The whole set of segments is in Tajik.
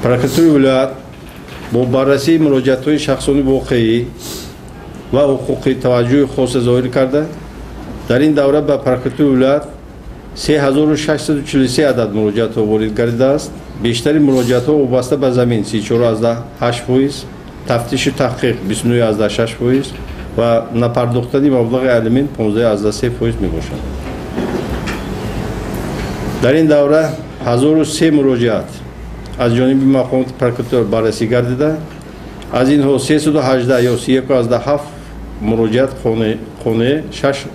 Прокуратураи вилоят бо баррасии муроҷиатҳои шахсони воқеӣ ва ҳуқуқӣ таваҷҷӯҳи хоса зоҳир карда, дар ин давра ба прокуратураи вилоят 3643 адад муроҷиатҳо ворид гардидааст. Бештари муроҷиатҳо вобаста ба замин 34,8%, тафтишу таҳқиқ 29,6% ва напардохтани маблағи алимент 15,3% мебошад. Дар ин давра 1003 муроҷиат аз ҷониби мақомоти прокуратура баррасӣ гардида, аз инҳо 318 ё 31,7 муроҷиат қонеъ, 60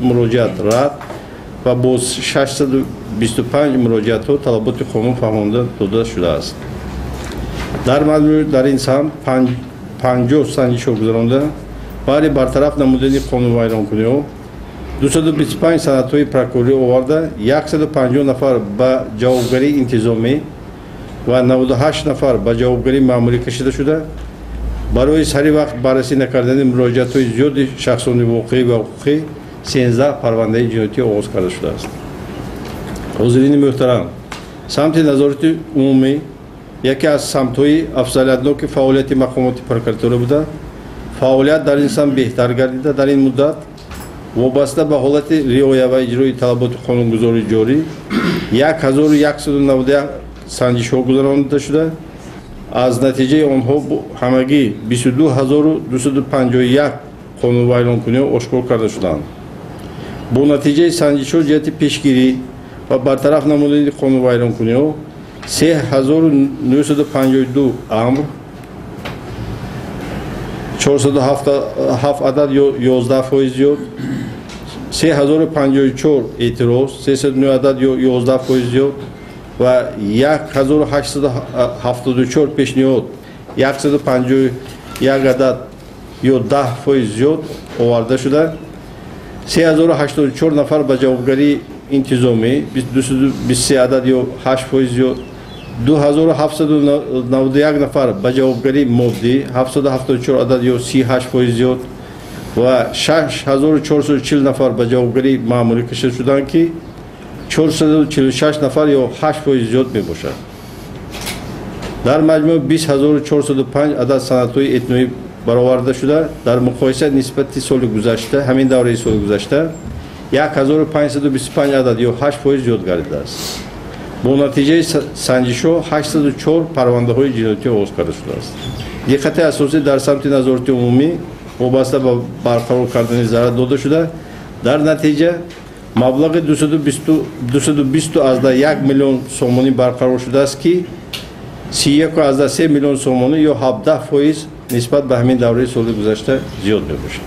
муроҷиат рад ва бо 625 муроҷиатҳо талаботи қонун фаҳмонда дода шудааст. Дар маҷмӯъ дар ин самт 50 санҷишҳо гузаронда, баъди бартараф намудани қонунвайронкуниҳо 225 санадҳои прокурорӣ оварда, 150 нафар ба ҷавобгарии интизомӣ ва 98 нафар ба ҷавобгарии маъмурӣ кашида шуда, барои сари вақт баррасӣ накардани муроҷиатҳои зиёди шахсони воқеӣ ва ҳуқуқӣ 13 парвандаи ҷиноятӣ оғоз карда шудааст. Ҳозирини муҳтарам, самти назорати умумӣ яке аз самтҳои афзалиятноки фаъолияти мақомоти прокуратура буда, фаъолият дар ин самт беҳтар гардида, дар ин муддат вобаста ба ҳолати риоя ва иҷрои талаботи қонунгузории ҷорӣ 1191 санҷишҳо гузаронида шуда, аз натиҷаи онҳо ҳамагӣ 22251 қонунвайронкуниҳо ошкор карда шуданд. Бо натиҷаи санҷишҳо ҷиҳати пешгирӣ ва бартараф намудани қонунвайронкуниҳо 3952 амр, 407 адад ё 11% зиёд, 3054 эътироз, 309 адад ё 11% зиёд ва 1874 пешниҳод, 151 адад ё 10% зиёд оварда шуда, 3084 нафар ба ҷавобгарии интизомӣ, 223 адад ё 8% зиёд, 2791 нафар ба ҷавобгарии моддӣ, 774 адад ё 38% зиёд ва 6440 нафар ба ҷавобгарии маъмурӣ кашида шуданд, ки 446 нафар ё 8% зиёд мебошад. Дар маҷмӯъ 20405 адад санадҳои этноӣ бароварда шуда, дар муқоиса нисбати соли гузашта, ҳамин давраи соли гузашта 1525 адад ё 8% зиёд гардидааст. Бо натиҷаи санҷишҳо 804 парвандаҳои ҷиноятӣ оғоз карда шудааст. Диққати асосӣ дар самти назорати умумӣ вобаста ба барқарор кардани зарар дода шуда, дар натиҷа маблағи 220,1 миллион сомонӣ барқарор шудааст, ки 31,3 миллион сомонӣ ё 17% нисбат ба ҳамин давраи соли гузашта зиёд мебошад.